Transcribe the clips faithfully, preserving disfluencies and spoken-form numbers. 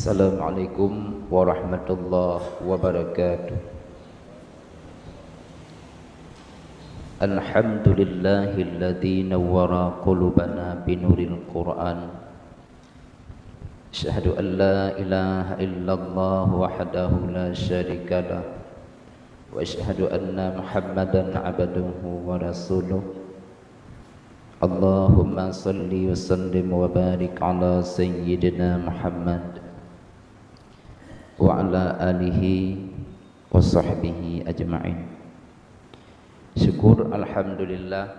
Assalamualaikum warahmatullahi wabarakatuh. Alhamdulillahilladzi nawwara qulubana binuril Qur'an. Asyhadu an la ilaha illallah wahdahu la syarikalah. Wa asyhadu anna Muhammadan abduhu wa rasuluh. Allahumma salli wa sallim wa barik ala sayyidina Muhammad wa ala alihi wa sahbihi ajma'in. Syukur, alhamdulillah,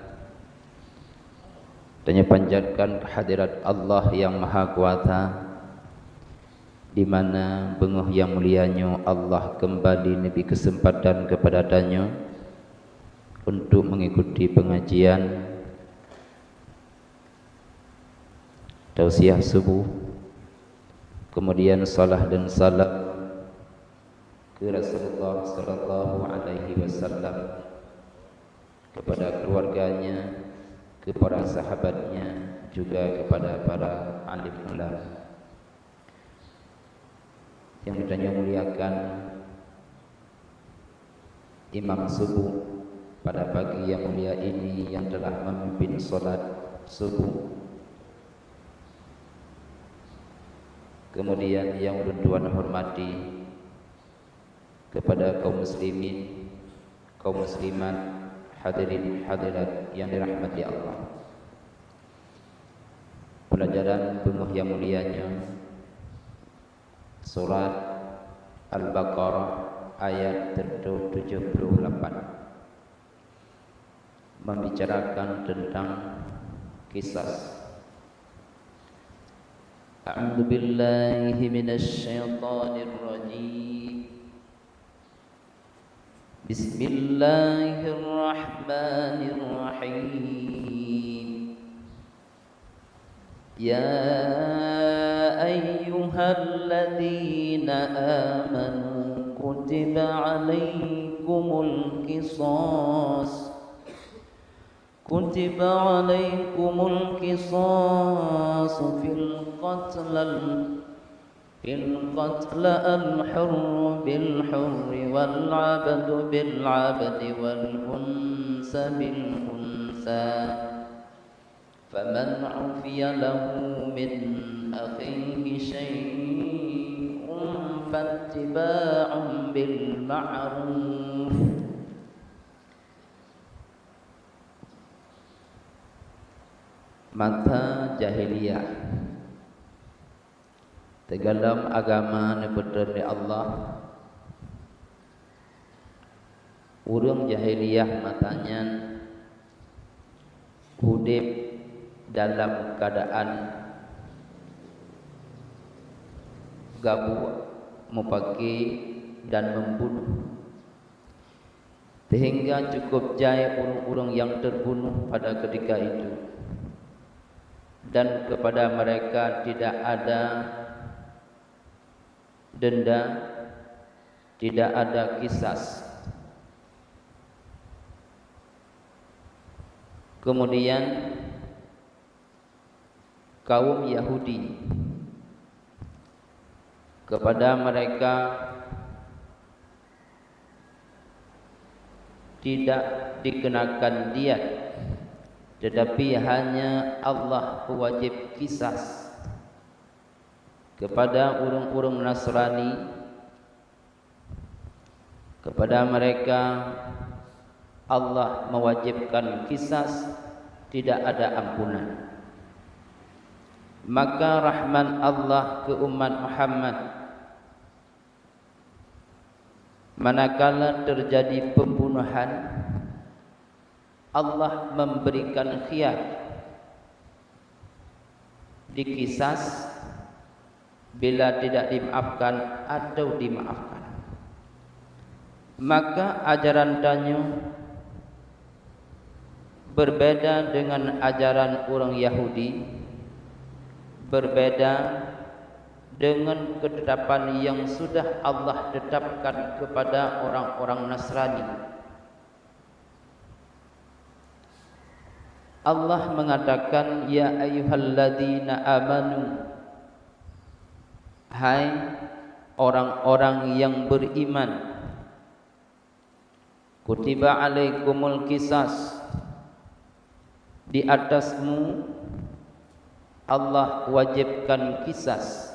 tanyoe panjatkan kehadirat Allah Nyang Maha Kuasa, di mana beungoh nyang mulia nyoe Allah keumbali neubri keuseumpatan keupada tanyoe untuk mengikuti pengajian tausiah subuh, kemudian salat dan salam keu Rasulullah sallallahu alaihi wasallam, kepada keluarganya, kepada sahabatnya, juga kepada para alim ulama. Yang kita muliakan, imam subuh pada pagi yang mulia ini yang telah memimpin salat subuh. Kemudian yang ulôn tuan hormati, kepada kaum muslimin, kaum muslimat, hadirin hadirat yang dirahmati Allah. Pelajaran beungoh nyang mulia nyoe, surat Al-Baqarah ayat tujuh puluh lapan, membicarakan tentang kisas. A'udzu billahi minasy syaithanir rajim. Bismillahirrahmanirrahim. Ya ayyuhalladzina amanu kutiba alaikumul qisas. Kutiba alaikumul qisasu fil qatlal, fil qatla al-hurru bil hurri wal abdu bil abdi wal unsa bil unsa. Faman ufiya lahu min akhihi syai'un fattiba'un bil ma'ruf. Masa jahiliyah, teugalam agama neupeutrön lé Allah, ureuëng jahiliyah masa nyan udeb dalam keuadaan gabuek, mupake, dan membunuh. Sehingga cukup jai ureuëng-ureuëng nyang teubunoh pada keutika itu, dan keupada mereka tidak ada denda, tidak ada kisas. Kemudian kaum Yahudi, keupada mereka tidak dikeunakan diat, teutapi hanya Allah wajéb kisas. Keupada ureuëng-ureuëng Nasrani, keupada mereka Allah meuwajébkan kisas, tidak ada ampunan. Maka rahmat Allah keu umat Muhammad, manakala teujadi peumbunohan, Allah memberikan khiyar dikisas bila tidak dimaafkan atau dimaafkan. Maka ajaran tanyoe berbeda dengan ajaran ureuëng Yahudi, berbeda dengan ketetapan yang sudah Allah tetapkan kepada orang-orang Nasrani. Allah mengatakan, "Ya ayyuhalladzina amanu," Hai orang-orang yang beriman, kutiba alaikumul qisas, di atasmu Allah wajibkan qisas,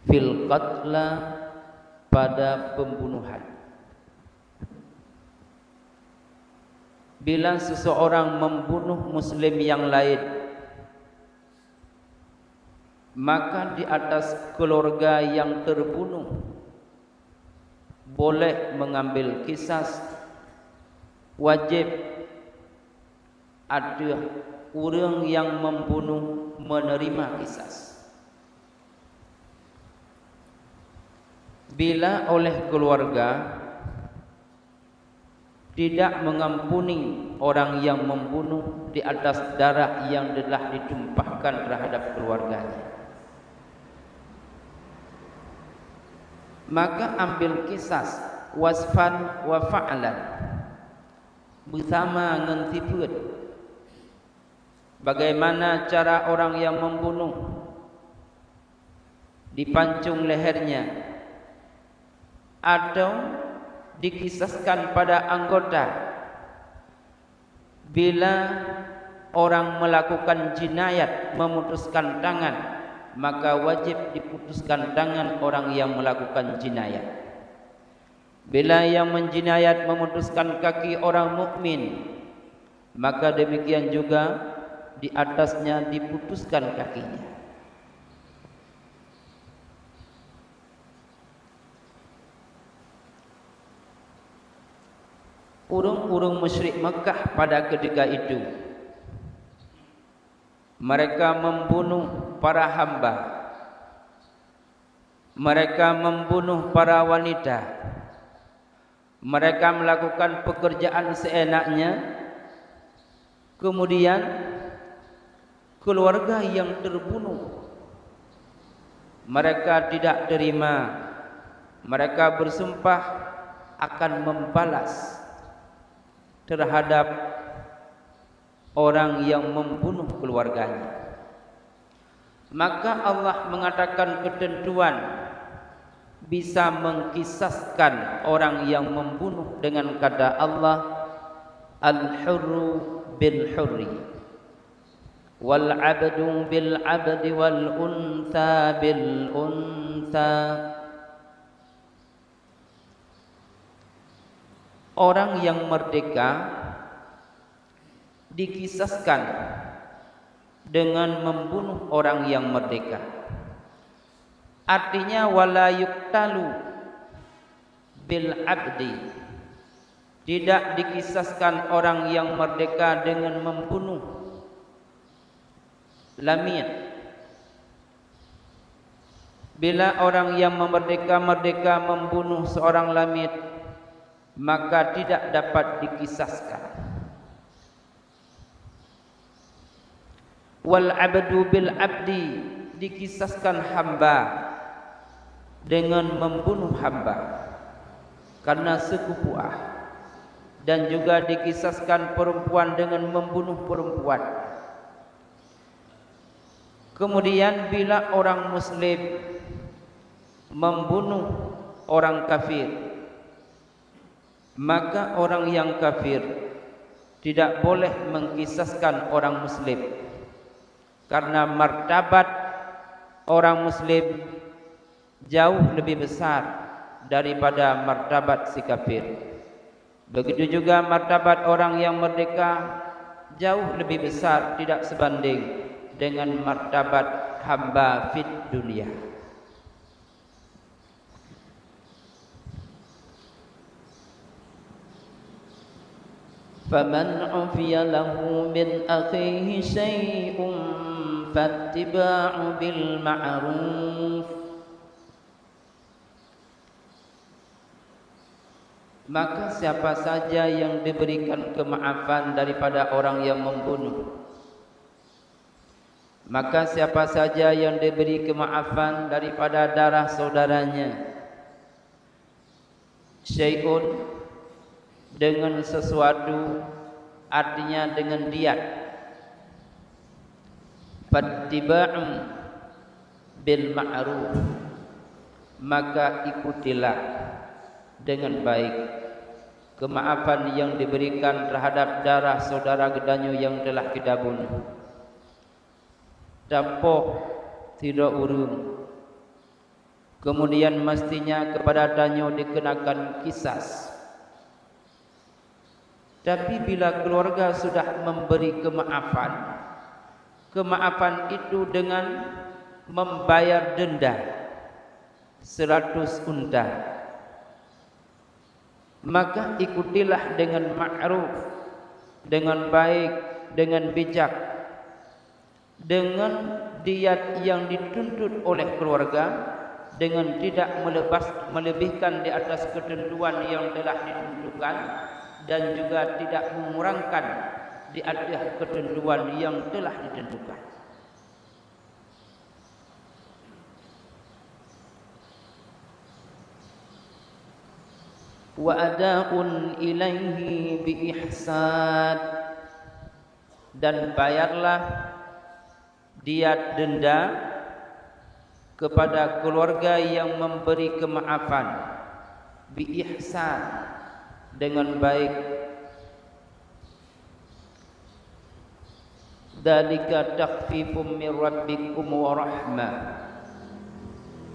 fil qatla, pada pembunuhan. Bila seseorang membunuh muslim yang lain, maka di atas keluarga yang terbunuh boleh mengambil qisas, wajib ateueh ureuëng nyang membunuh menerima qisas. Bila oleh keluarga tidak mengampuni orang yang membunuh di atas darah yang telah ditumpahkan terhadap keluarganya, maka ambil qisas wasfan wa fa'lan, beusama ngon sifeuet. Bagaimana cara orang yang membunuh? Dipancung lehernya atau diqisaskan pada anggota. Bila orang melakukan jinayat memutuskan tangan, maka wajib diputuskan tangan orang yang melakukan jinayat. Bila yang menjinayat memutuskan kaki orang mukmin, maka demikian juga di atasnya diputuskan kakinya. Ureuëng-ureuëng musyrik Mekah pada ketika itu, mereka membunuh para hamba, mereka membunuh para wanita, mereka melakukan pekerjaan seenaknya, kemudian keluarga yang terbunuh, mereka tidak terima, mereka bersumpah akan membalas terhadap orang yang membunuh keluarganya. Maka Allah mengatakan ketentuan bisa mengqisaskan orang yang membunuh dengan kata Allah, "Al-hurru bil hurri, wal abdu bil abdi, wal untha bil untha." Orang yang merdeka diqisaskan dengan membunuh orang yang merdeka. Artinya, wala yuqtalu bil abdi, tidak diqisaskan orang yang merdeka dengan membunuh lamiet. Bila orang yang memerdeka-merdeka membunuh seorang lamiet, maka tidak dapat diqisaskan. Wal abdu bil abdi, diqisaskan hamba dengan membunuh hamba karena sekupuah, dan juga diqisaskan perempuan dengan membunuh perempuan. Kemudian, bila orang muslim membunuh orang kafir, maka orang yang kafir tidak boleh mengqisaskan orang muslim, karena martabat orang muslim jauh lebih besar daripada martabat si kafir. Begitu juga martabat orang yang merdeka jauh lebih besar, tidak sebanding dengan martabat hamba fid dunia. Faman ufiya lahu min akhihi syai'un fattiba'u bil ma'ruf. Maka siapa saja yang diberikan kemaafan daripada orang yang membunuh, maka siapa saja yang diberi kemaafan daripada darah saudaranya, syai'un, dengan sesuatu, artinya dengan diat, fattiba'un bil ma'ruf, Maka ikutilah dengan baik kemaafan yang diberikan terhadap darah saudara geutanyoe yang telah kita bunuh. Tapoh sidroe ureuëng, kemudian mestinya kepada tanyoe dikenakan kisas. Tapi bila keluarga sudah memberi kemaafan, kemaafan itu dengan membayar denda seratus unta, maka ikutilah dengan ma'ruf, dengan baik, dengan bijak, dengan diat yang dituntut oleh keluarga, dengan tidak melebas, melebihkan di atas ketentuan yang telah ditentukan, dan juga tidak mengurangkan di atas ketentuan yang telah ditentukan. Wa adaun ilaihi bi ihsan, dan bayarlah diat denda kepada keluarga yang memberi kemaafan, bi ihsan, dengan baik. Dzalika takhfifum min rabbikum wa rahmah.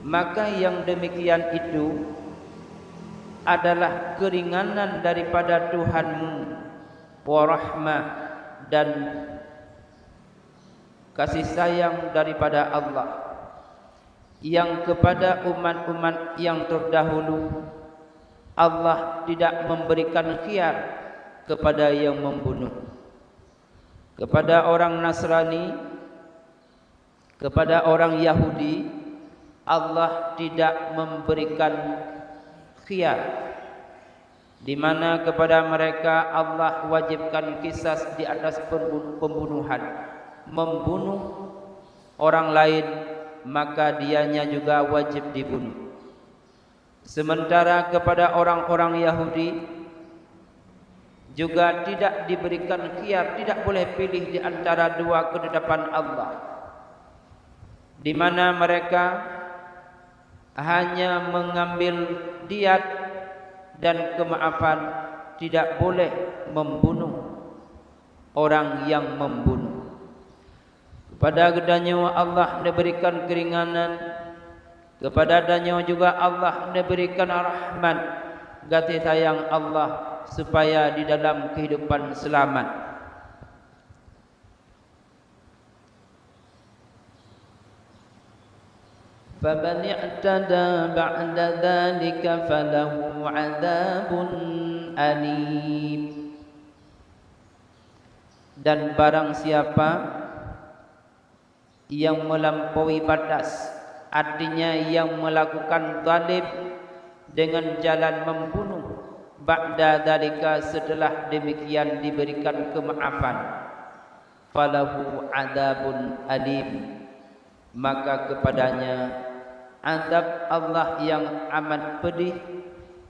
Maka yang demikian itu adalah keringanan daripada Tuhanmu, wa rahmah, dan kasih sayang daripada Allah, yang kepada umat-umat yang terdahulu Allah tidak memberikan khiar kepada yang membunuh. Kepada orang Nasrani, kepada orang Yahudi, Allah tidak memberikan khiar, di mana kepada mereka Allah wajibkan kisas di atas pembu-, pembunuhan, membunuh orang lain, maka dianya juga wajib dibunuh. Sementara kepada orang-orang Yahudi juga tidak diberikan khiar, tidak boleh pilih di antara dua ketetapan Allah, di mana mereka hanya mengambil diat dan kemaafan, tidak boleh membunuh orang yang membunuh. Kepada geutanyoe Allah neuberikan keuringanan, kepada tanyoe juga Allah neuberikan rahmat, gaséh sayang Allah, supaya di dalam keuhidupan seulamat. Faman i'tada ba'da dzalika falahu 'adzabun alim. Dan barang siapa yang melampaui batas, artinya yang melakukan zalim dengan jalan membunuh, ba'da dzalika, setelah demikian diberikan kemaafan, falahu adzabun alim, maka kepadanya azab Allah yang amat pedih,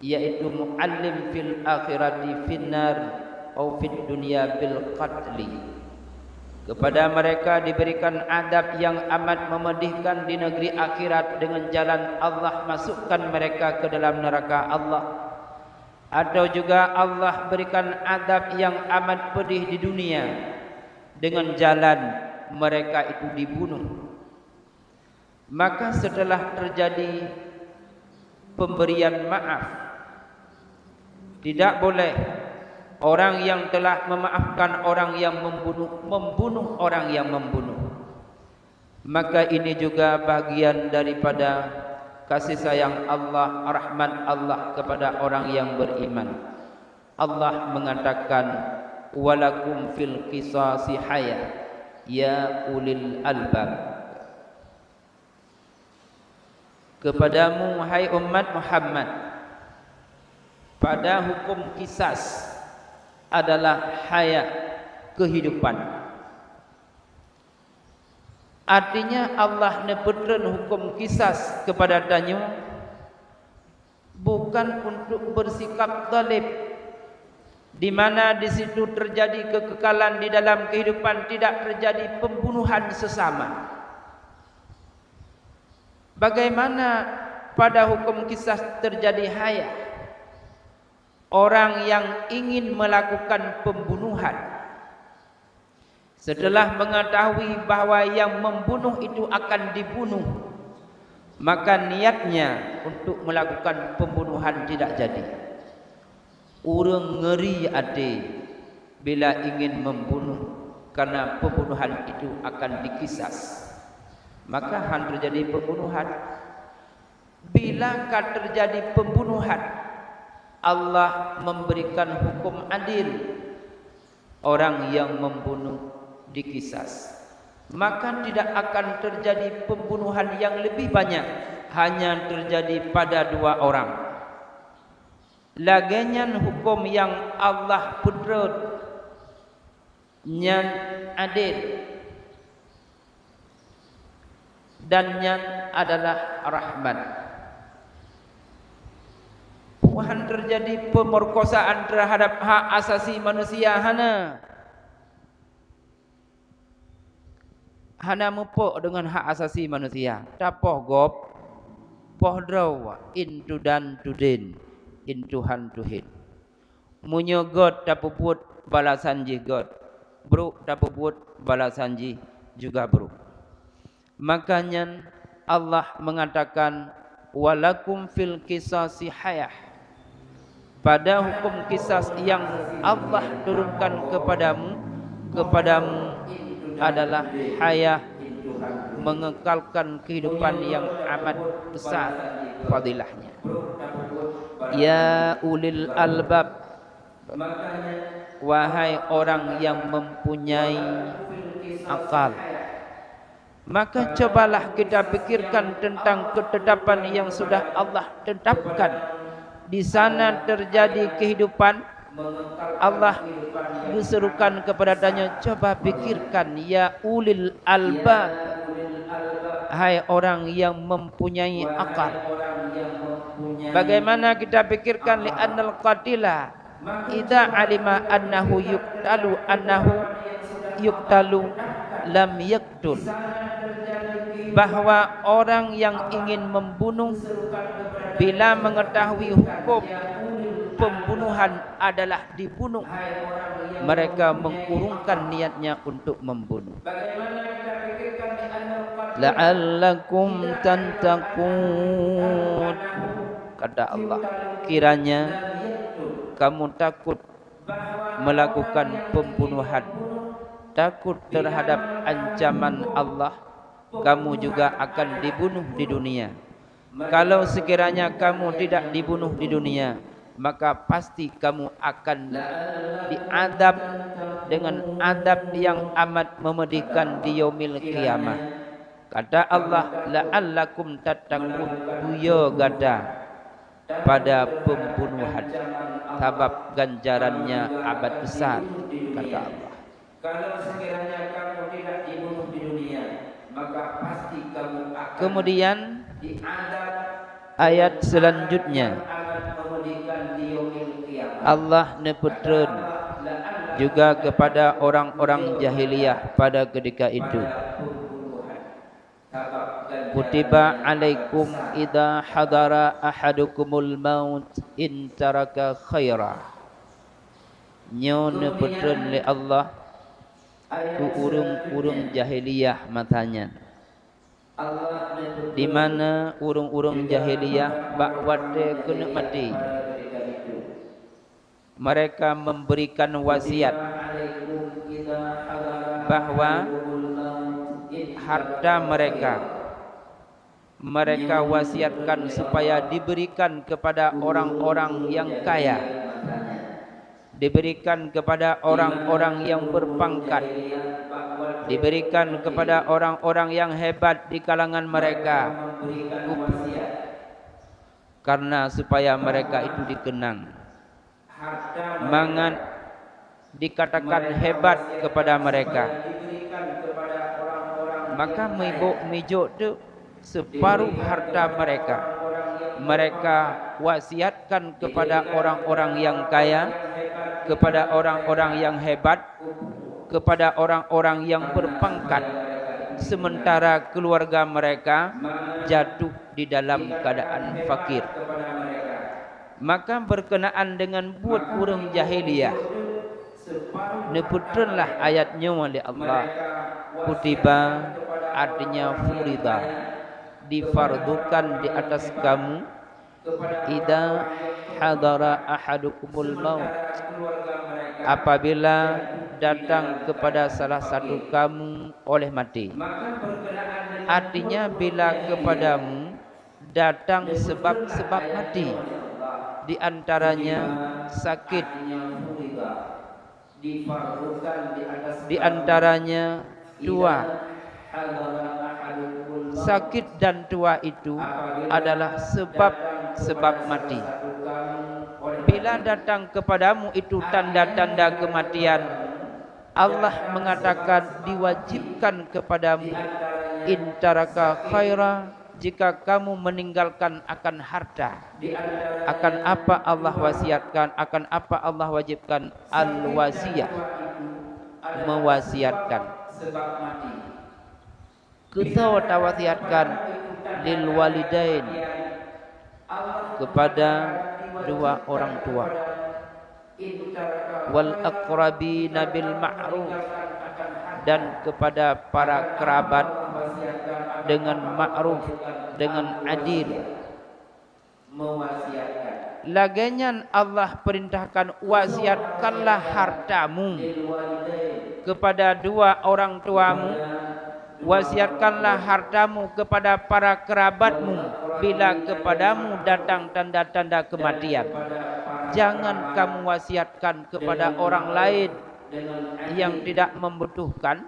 yaitu mu'allim fil akhirati finnar au fid dunya bil qatli. Kepada mereka diberikan azab yang amat memedihkan di negeri akhirat dengan jalan Allah masukkan mereka ke dalam neraka Allah, atau juga Allah berikan azab yang amat pedih di dunia dengan jalan mereka itu dibunuh. Maka setelah terjadi pemberian maaf, tidak boleh orang yang telah memaafkan orang yang membunuh, membunuh orang yang membunuh. Maka ini juga bagian daripada kasih sayang Allah, rahmat Allah kepada orang yang beriman. Allah mengatakan, "Walakum fil qisasi hayah, ya ulil albab." Kepadamu, hai umat Muhammad, pada hukum kisas adalah hayat, kehidupan. Artinya, Allah neupeutreun hukum kisas kepada tanyoe bukan untuk bersikap zalim, di mana di situ terjadi kekekalan di dalam kehidupan, tidak terjadi pembunuhan sesama. Bagaimana pada hukum kisas terjadi hayah orang yang ingin melakukan pembunuhan. Setelah mengetahui bahwa yang membunuh itu akan dibunuh, maka niatnya untuk melakukan pembunuhan tidak jadi. Ureuëng ngeri até bila ingin membunuh, karena pembunuhan itu akan dikisas. Maka han terjadi pembunuhan. Bila ka terjadi pembunuhan, Allah memberikan hukum adil. Orang yang membunuh dikisas. Maka tidak akan terjadi pembunuhan yang lebih banyak, hanya terjadi pada dua orang. Lagée nyan hukum yang Allah peutrön, nyan adil, dan nyan adalah rahmat. Peue han terjadi pemerkosaan terhadap hak asasi manusia? Hana. Hana meupok deungon hak asasi manusia. Tapoh gob, poh droe, in tudan tudin, in tuhan tuhin. Meunyoe göt tapeubuet, balasan jih göt. Brok tapeubuet, balasan jih juga brok. Maka nyan Allah mengatakan, "Walakum fil qisasi hayah." Pada hukum kisas yang Allah turunkan kepadamu, kepadamu adalah hayah, mengekalkan kehidupan yang amat besar fadilahnya. Ya ulil albab, wahai orang yang mempunyai akal, maka cobalah kita pikirkan tentang ketetapan yang sudah Allah tetapkan. Di sana terjadi kehidupan, Allah geuserukan kepada tanyoe, "Coba pikirkan, ya ulil albab, hai orang yang mempunyai akal." Bagaimana kita pikirkan? "Li'annal qatila idza alima annahu yuqtalu, annahu yuqtalu, lam yaqtul." Bahwa orang yang ingin membunuh, bila mengetahui hukum pembunuhan adalah dibunuh, mereka mengurungkan niatnya untuk membunuh. "La'allakum tattaqun," kata Allah, "kiranya kamu takut melakukan pembunuhan, takut terhadap ancaman Allah, kamu juga akan dibunuh di dunia." Kalau sekiranya kamu tidak dibunuh di dunia, maka pasti kamu akan diadab dengan adab yang amat memedihkan di yaumil qiyamah. Kata Allah, "La'allakum tattaqun," beu yo gata pada pembunuhan, sabab ganjarannya amat besar, kata Allah. Kalau sekiranya kamu tidak dibunuh di dunia, maka pasti kamu akan Kemudian, diadab ayat selanjutnya, amat memedihkan di yaumil qiyamah. Allah neupeutrön juga kepada orang-orang jahiliyah pada ketika itu. Kutiba alaikum idza hadara ahadukumul maut in taraka khaira. Nyoe neupeutrön lé Allah keu ureuëng-ureuëng jahiliyah masa nyan. Di mana ureuëng-ureuëng jahiliyah bak watée keuneuk maté, mereka memberikan wasiat bahwa harta mereka, mereka wasiatkan supaya diberikan kepada orang-orang yang kaya, diberikan kepada orang-orang yang berpangkat, diberikan kepada orang-orang yang hebat di kalangan mereka, karena supaya mereka itu dikenang. Mangat dikatakan hebat kepada mereka. Maka mibôk mijôk teuk separuh harta mereka, mereka wasiatkan kepada orang-orang yang kaya, kepada orang-orang yang hebat, kepada orang-orang yang berpangkat. sementara keluarga mereka jatuh di dalam keadaan fakir. Maka berkenaan dengan buet ureuëng jahiliyah, neupeutreunlah ayat nyoe lé Allah, kutiba, artinya furida, difardukan di atas kamu, idza hadara ahadukumul maut, apabila datang kepada salah satu kamu oleh mati. Artinya, bila kepadamu datang sebab-sebab mati, di antaranya sakit, di antaranya tua. Sakit dan tua itu adalah sebab-sebab mati. Bila datang kepadamu itu tanda-tanda kematian, Allah mengatakan, diwajibkan kepadamu, in taraka khaira, jika kamu meninggalkan akan harta, akan apa Allah wasiatkan, akan apa Allah wajibkan, al-wasiyah, mewasiatkan. Keusoe tawasiatkan? Lil walidain, kepada dua orang tua, wal aqrabina bil ma'ruf, dan kepada para kerabat dengan ma'ruf, dengan adil. Lagée nyan Allah perintahkan, wasiatkanlah hartamu kepada dua orang tuamu, wasiatkanlah hartamu kepada para kerabatmu bila kepadamu datang tanda-tanda kematian. Jangan kamu wasiatkan kepada orang lain yang tidak membutuhkan,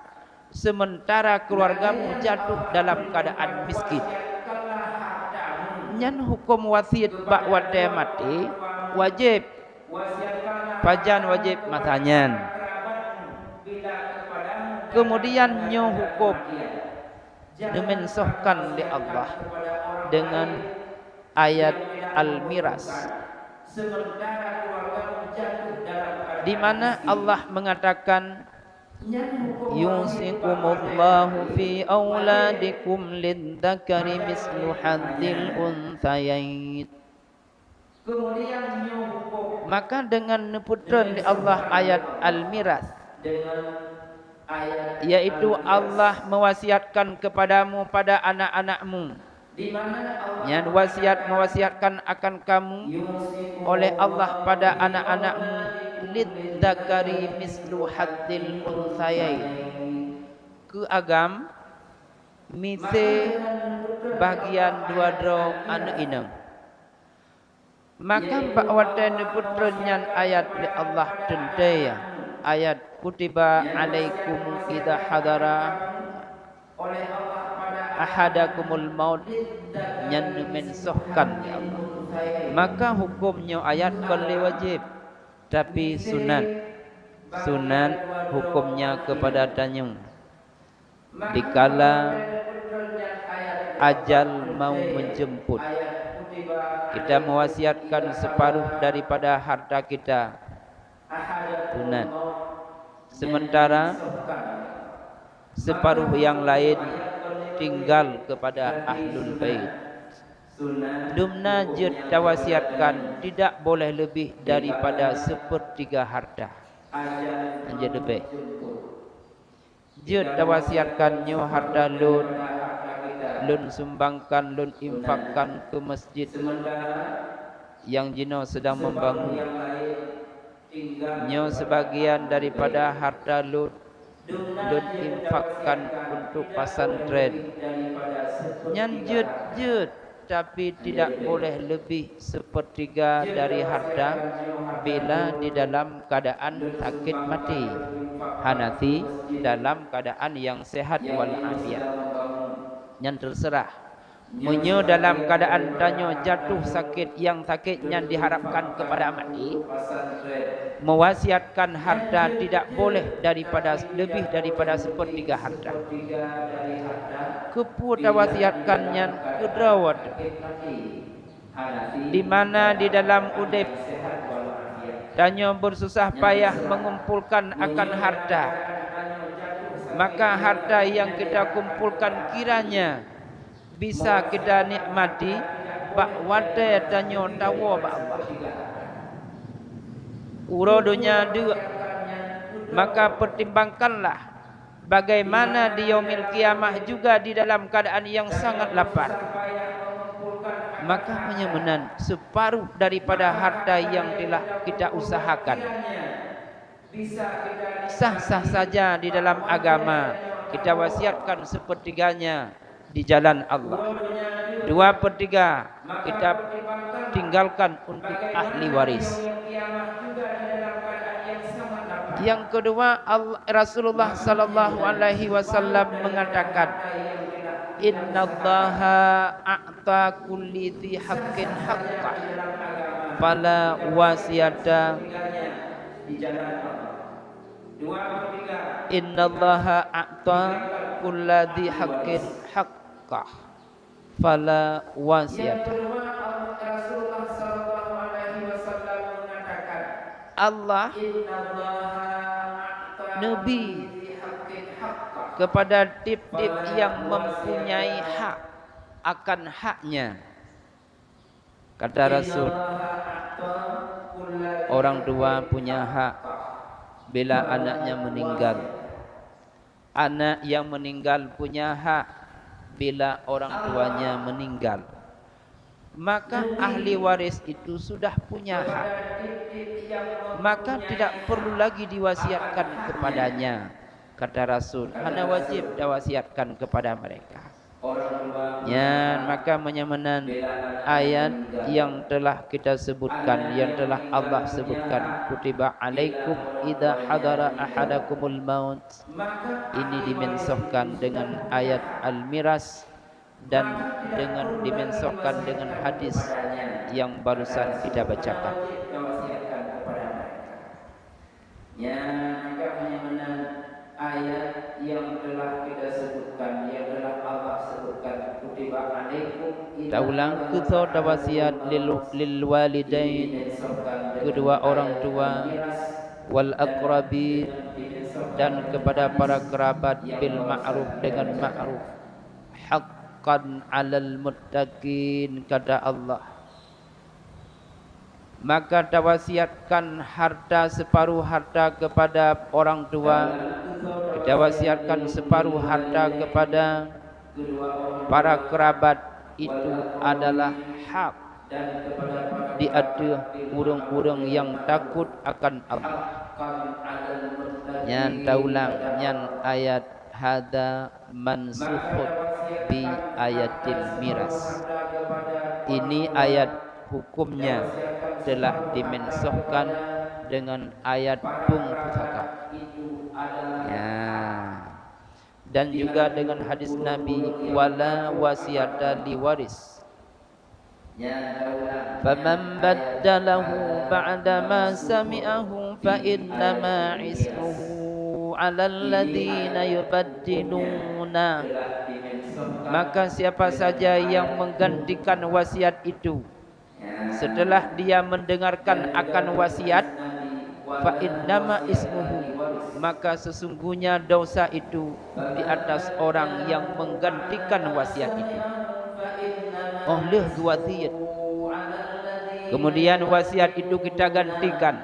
sementara keluargamu jatuh dalam keadaan miskin. Nyan huköm wasiet bak watée maté wajéb. Pajan wajéb masa nyan? Keumudian nyoe huköm neuminsohkan lé Allah deungon ayat Al-Miras, di mana Allah mengatakan, yusikumullahu fi auladikum lidzakari mislu hadzil untsayain. Maka deungon neupeutreun lé Allah ayat Al-Miras, yaitu Allah mewasiatkan kepadamu pada anak-anakmu. Nyan wasiat mewasiatkan akan kamu oleh Allah pada anak-anakmu, lidzakari mislu hadzil untsayain, keu agam miseue bagian dua droe aneuëk inong. Maka bak watée neupeutreun nyan ayat lé Allah teuntée, ayat kutiba alaikum idza hadara ahadakumul maut, nyan neuminsohkan lé Allah. Maka huköm nyoe ayat kon lé wajéb, tapi sunat. Sunat hukömnya kepada tanyoe. Dikala ajal mau menjemput, kita mewasiatkan separuh daripada harta kita, sunat. Sementara separuh yang lain tinggal kepada ahlul bait. Dumna jeuet tawasiatkan tidak boleh lebih daripada sepertiga harta. Hanjeuet leubeh. Jeuet tawasiatkan nyoe harta lôn, lôn sumbangkan, lôn infakkan keu masjid nyang jinoe sedang membangun. Nyoe sebagian daripada harta lôn, lôn infakkan untuk pesantren. Nyan jeuet-jeuet, tapi tidak boleh lebih sepertiga dari harta bila di dalam keadaan sakit mati. Hana si dalam keadaan yang sehat wal afiat. Nyan terserah. Meunyoe dalam keadaan tanyoe jatuh sakit, nyang sakét nyan diharapkan kepada mati, mewasiatkan harta tidak boleh daripada, lebih daripada sepertiga harta. Keupeue tawasiatkan nyan? Keudroe watée di mana di dalam udeb tanyoe bersusah payah mengumpulkan akan harta, Maka harta yang kita kumpulkan kiranya bisa kita nikmati bak watée tanyoe tawoe bak Allah. Uroe donya deuk, maka pertimbangkanlah bagaimana di Yaumil Qiyamah juga di dalam keadaan yang sangat lapar. Maka meunyoe meunan, separuh daripada harta yang telah kita usahakan sah-sah saja di dalam agama, kita wasiatkan sepertiganya di jalan Allah. Dua per tiga kita tinggalkan untuk ahli waris. Yang kedua, Al-, Rasulullah sallallahu alaihi wasallam mengatakan, "Innallaha a'ta kulli dzi haqqin haqqah, fala wasiyata." "Innallaha a'ta kulla dzi haqqin haqqah, fala wasiyata." Allah neubi kepada tiep-tiep yang mempunyai hak akan haknya. Kata Rasul, orang tua punya hak bila anaknya meninggal. Anak yang meninggal punya hak bila orang tuanya meninggal. Maka ahli waris itu sudah punya hak. Maka tidak perlu lagi diwasiatkan kepadanya. Kata Rasul, hana wajib diwasiatkan kepada mereka. Nyan, maka meunyoe meunan ayat yang telah kita sebutkan, yang telah Allah sebutkan, "Kutiba alaikum idza hadara ahadakumul maut." Ini dimensohkan dengan ayat Al-Miras dan dengan dimensohkan dengan hadis yang barusan kita bacakan. Nyan, maka meunyoe meunan ayat yang telah kita sebutkan, yang telah Allah sebutkan, "Kutiba alaikum." Taulang keusoe tawasiat lil, lil walidain, kedua orang tua, wal aqrabin, dan kepada para kerabat, bil ma'ruf, dengan ma'ruf. Haqqan 'alal muttaqin, kata Allah. Maka tawasiatkan harta, separuh harta kepada orang tua, tawasiatkan separuh harta kepada para kerabat, itu adalah hak di ateueh ureuëng-ureuëng yang takut akan Allah. Nyan taulang, nyan ayat hada mansukhun bi ayatil miras. Ini ayat hukumnya telah dimensohkan dengan ayat pung pusaka. Ya. Dan juga dengan hadis Nabi, "Wala wasiyata li waris." Faman baddalahu ba'da ma sami'ahu fa innama ismuhu 'alal ladzina yubaddiluna. Maka siapa saja yang menggantikan wasiat itu setelah dia mendengarkan akan wasiat, fa innama ismuhu, maka sesungguhnya dosa itu di atas orang yang menggantikan wasiat itu. Oh lheueh geuwasiat, kemudian wasiat itu kita gantikan,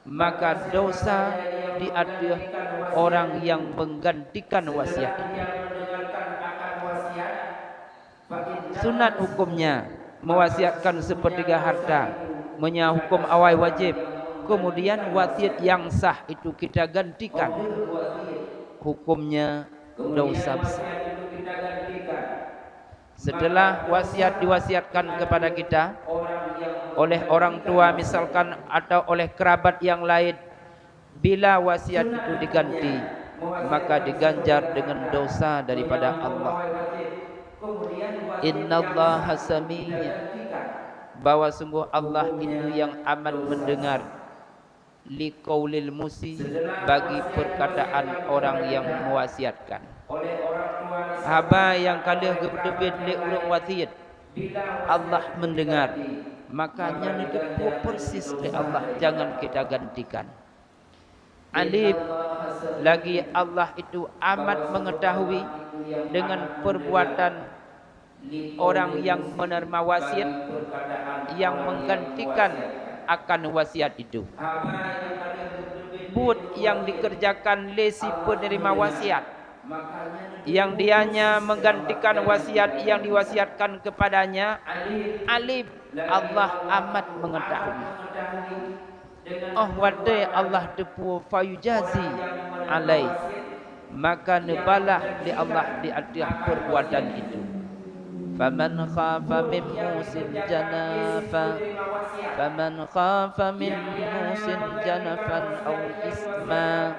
maka dosa di ateueh orang yang menggantikan wasiat itu. Sunat hukumnya mewasiatkan sepertiga harta, meunyoe hukum awai wajib, kemudian wasiat yang sah itu kita gantikan, hukumnya dosa besar. Setelah wasiat diwasiatkan kepada kita oleh orang tua misalkan atau oleh kerabat yang lain, bila wasiat itu diganti, maka diganjar dengan dosa daripada Allah. Innallaha sami', bahwa sungguh Allah itu yang amat mendengar, liqaulil musi, bagi perkataan orang yang mewasiatkan. Haba nyang ka lheueh geuteubiet lé ureuëng wasiat, Allah mendengar, maka nyan itu persis lé Allah, jangan kita gantikan. Alif, Lagi Allah itu amat mengetahui dengan perbuatan orang yang menerima wasiat, yang menggantikan akan wasiat itu. Buet nyang dikerjakan lé si penerima wasiat, nyang dianya menggantikan wasiat nyang diwasiatkan kepadanya, alim, Allah amat mengetahui. Óh watée Allah teupeu, fayujazi alai, maka neubalah lé Allah di ateueh perbuatan itu. Faman khafa min musin janafa, faman khafa min musin janafan au isma,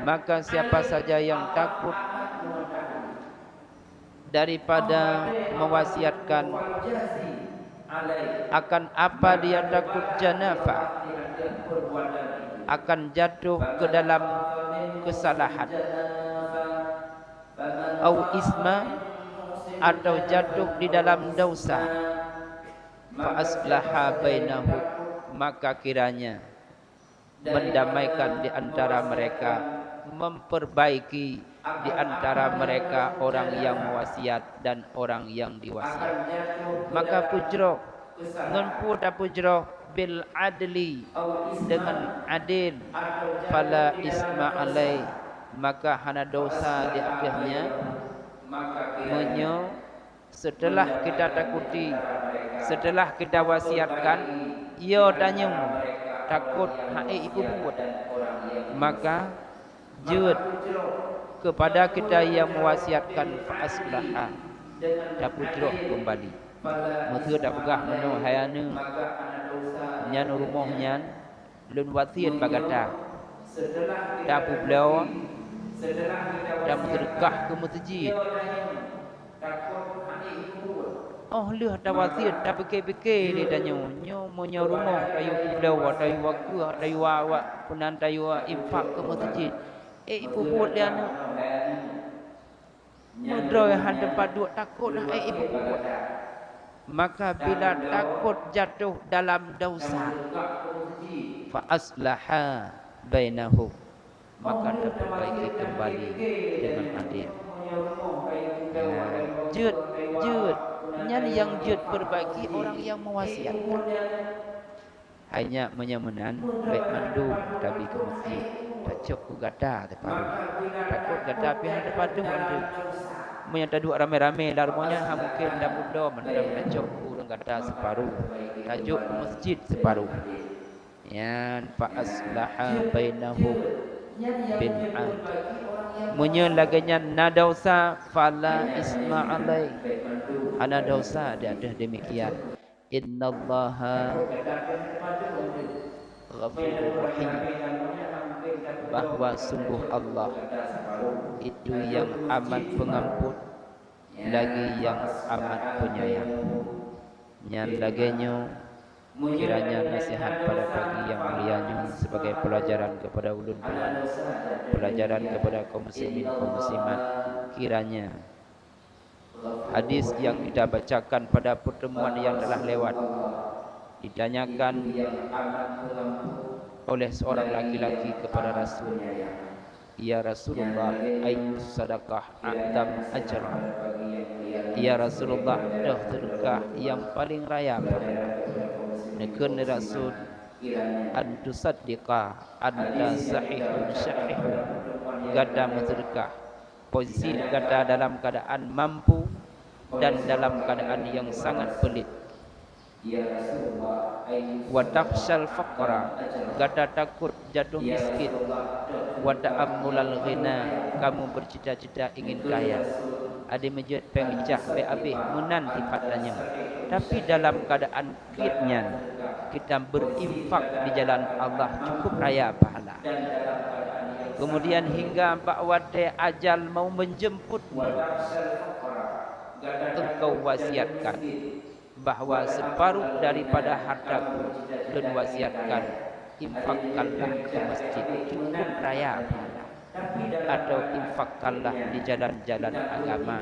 maka siapa saja yang takut daripada mewasiatkan, akan apa dia takut, janafa, akan jatuh ke dalam kesalahan, au isma, atau jatuh di dalam dosa, fa aslaha bainahum, maka kiranya mendamaikan di antara mereka, memperbaiki di antara mereka orang yang mewasiat dan orang yang diwasiat. Maka peujroh, ngon peue tapeujroh, bil adli, dengan adil, fala isma alai, maka hana dosa di ateueh nyan, meunyoe setelah kita takuti, setelah kita wasiatkan, yo tanyoe takot hana ipeubuet, maka jeuet kepada kita yang mewasiatkan, fa aslaha, tapeujroh keumbali. Meuseu tapeugah meunoe, hai aneuk, nyan rumoh nyan lôn wasiet bak gata, tapeubloe, tameuseudeukah keu meuseujid. Óh lheueh tawasiet, tapike-pike lé tanyoe, nyoe meunyoe rumoh tayue peubloe, tayue keue, tayue awak peunan, tayue infak keu meuseujid, ék ipeubuet lé aneuk. Meudroe han teumpat duek, takot hana ék ipeubuet. Maka bila takot jatuh dalam dosa, fa aslaha bainahum, maka taperbaiki kembali dengan adil. Nah, jeuet, jeuet. Nyan nyang jeuet perbaiki orang yang mewasiatkan. Hai nyak, meunyoe meunan, bék mandum tabi keu meuseujid, tacok keu gata siparoh. Takot gata pih hana tapatuh andeuh. Meunyoe taduek ramé-ramé lam rumoh nyan, hana mungken tapeubloe mantong, tacok keu ureueng gata siparoh, tajok keu meuseujid siparoh. Nyan, fa aslaha bainahum bil adl. Meunyoe lagée nyan na desya, fala isma alaih, hana desya di ateueh demikian. Innallaha ghafurur rahim, bahwa sungguh Allah itu yang amat pengampun lagi yang amat penyayang. Nyan lagée nyoe, kiranya nasihat pada pagi yang mulia nyoe sebagai pelajaran kepada ulôn, pelajaran kepada kaum muslimin, kaum muslimat. Kiranya hadis yang kita bacakan pada pertemuan yang telah lewat ditanyakan oleh seorang laki-laki kepada Rasul, "Ya Rasulullah, ayyu sadaqah a'zam ajra?" "Ya Rasulullah, toh seudeukah nyang paleng raya pahala?" Neukheun lé Rasul, "An tusaddiqa anta sahihun syahihun." Gata meuseudeukah, posisi gata dalam keadaan mampu dan dalam keadaan yang sangat pelit. "Wa takhsyal faqra," gata takot jatuh miskin. "Wa ta'ammulal ghina," kamu bercita-cita ingin kaya. Adak meujeuet péng meucah bék habéh, meunan sifat tanyoe. Tapi dalam keadaan kriet nyan, kita berinfak di jalan Allah cukup raya pahala. Kemudian hingga bak watée ajal mau menjemputmu, engkau wasiatkan bahwa separuh daripada hartaku lôn wasiatkan, infakkanlah ke masjid, cukup raya pahala, atau infakkanlah di jalan-jalan agama,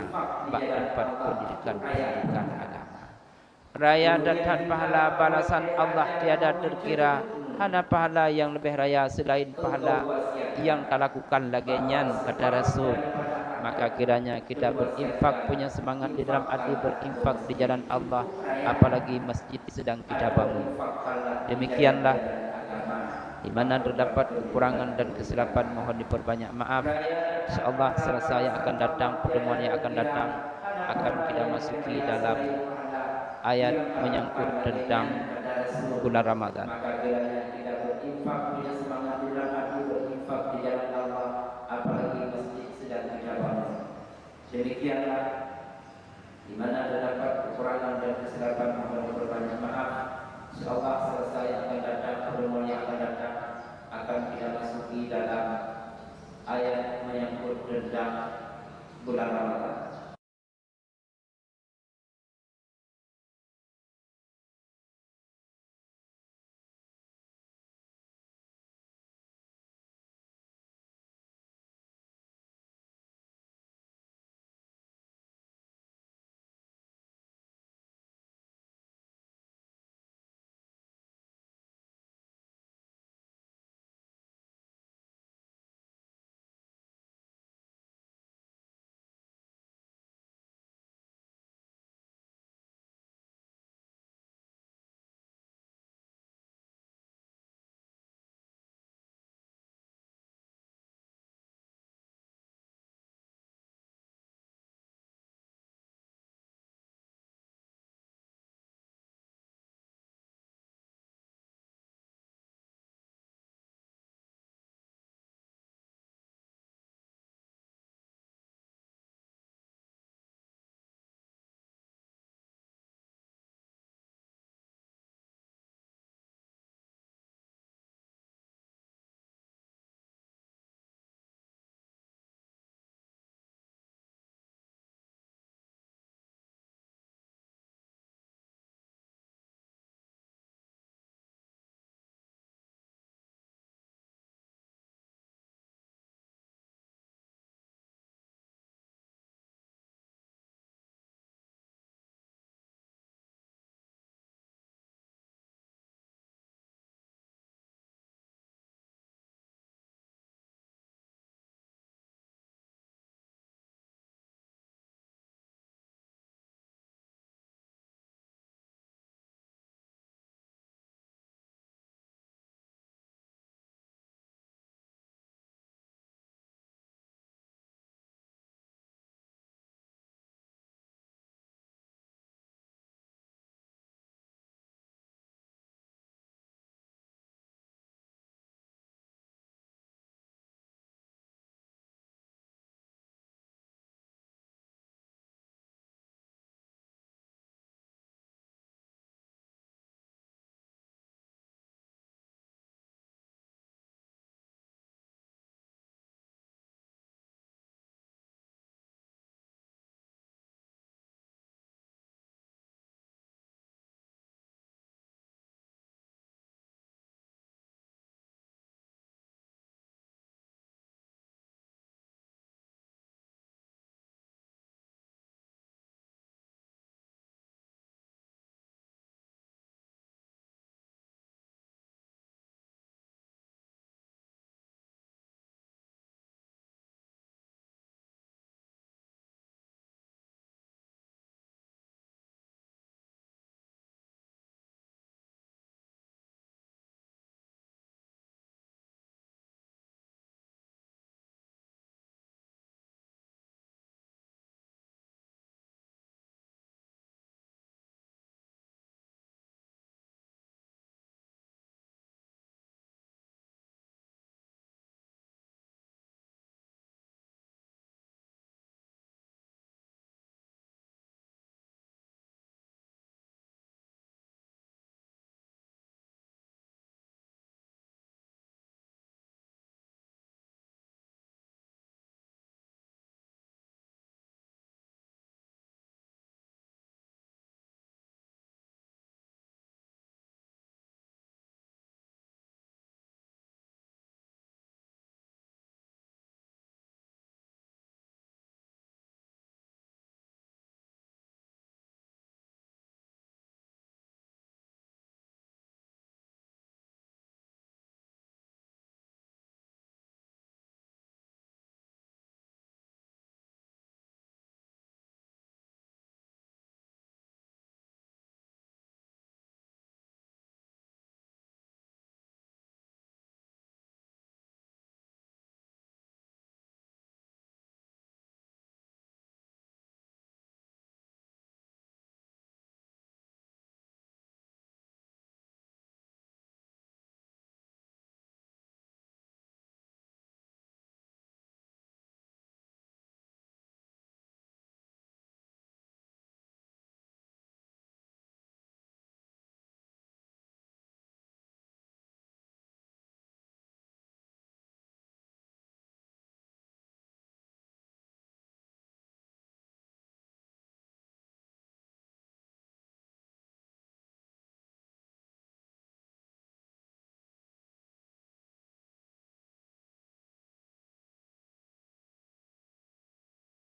bak tempat pendidikan-pendidikan agama. Raya that-that pahala, balasan Allah tiada terkira, hana pahala yang lebih raya selain pahala nyang talakukan lagée nyan, kata Rasul, maka kiranya kita berinfak, punya semangat di dalam hati berinfak di jalan Allah, apalagi masjid sedang kita bangun. Demikianlah, di mana terdapat kekurangan dan kesilapan, mohon diperbanyak maaf. Insyaallah, Selasa yang akan datang, pertemuan yang akan datang, akan kita masuki dalam ayat menyangkut tentang bulan Ramadan. Maka kiranya kita berinfak, punya semangat di dalam hati berinfak di jalan Allah, apalagi masjid sedang kita bangun. Demikianlah, di mana terdapat kekurangan dan kesilapan, mohon diperbanyak maaf. Insyaallah, Selasa yang akan datang, pertemuan yang akan datang, akan kita masuki dalam ayat menyangkut tentang bulan Ramadan.